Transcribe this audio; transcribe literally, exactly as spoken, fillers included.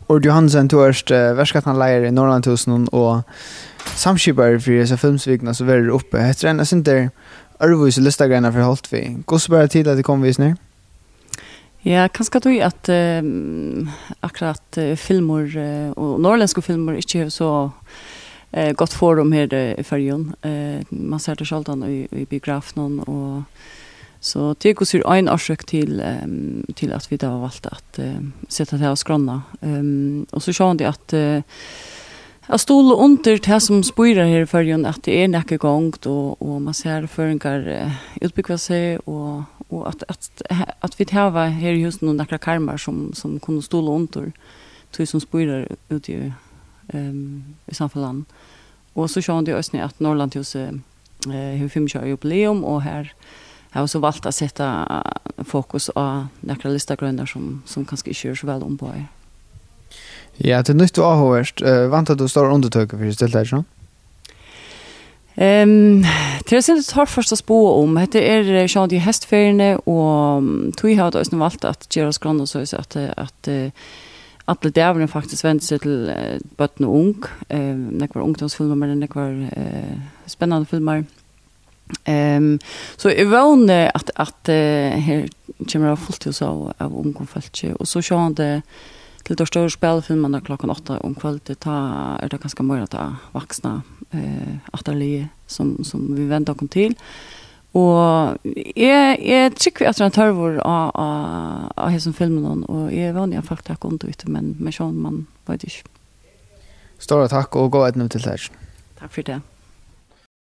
Urd Johansen, tú ert, eh, verkætlanarleiðari í Norðurlandahúsinum og samskipari fyri hesa filmsvikuna sum verður uppi. Hetta er ein av sindur øðrvísi listagreinar fyri hálvt við. Hvussu bar tað til, at tit komu við hesum her? Ja, kanska tí at, ehm, akkurát, eh, filmur, eh, og norðurlendskur filmur ikki hevur so, eh, gott forum her, eh, í Føroyum. Eh, man sær tað sjáldan í, í biografinum, og so tað er kanska ein orsøk til, ehm, til at vit hava valt at, ehm, seta tað á skránna. Ehm, og so sjálvandi at, eh, at stuðla undir tað sum spírar her í Føroyum, at tað er nakað í gongd, og, og man sær føroyingar, eh, útbúgva seg, og, og at, at, at vit hava her í húsinum nakrar karmar sum, sum kunnu stuðla undir tí sum spírar úti í, ehm, í samfelagnum. Og so sjálvandi eisini at Norðurlandahúsið, eh, hevur fimmogtjúgu ára jubileum, og her hava vit so valt at seta, eh, fokus á nakrar listagreinar sum, sum kanska ikki eru so væl umboðaðar. Ja, tað er nýtt og áhugavert. Eh, væntar tú stóra undirtøku fyri tiltakið? Ehm, tað er eitt sindur torført at spáa um. Hetta er, eh, sjálvandi í heystferiuni, og, mm, tí hava vit eisini valt at gera skrána soleiðis at, eh, at, eh, allur dagurin faktiskt vendir seg til, eh, børn og ung. Eh, nógvar ungdómsfilmar, men nógvar, eh, spennandi filmar. Ehm, so eg vóni at, at, eh, her kemur av fult hús av, av ungum fólki. Og so sjálvandi til teir stóru spælifilmarnar klokkan átta um kvøldið, tá er tað kanska meira tað vaksna, eh, ættarliðið sum, sum vit venda okkum til. Og eg, eg trúgvi at tað er ein tørvur á, á, á hesum filmunum, og eg vóni at fólk taka undir við tí, men, men sjálvandi, man veit ikki. Stóra takk og góða eydnu við tiltakið. Takk fyri tað.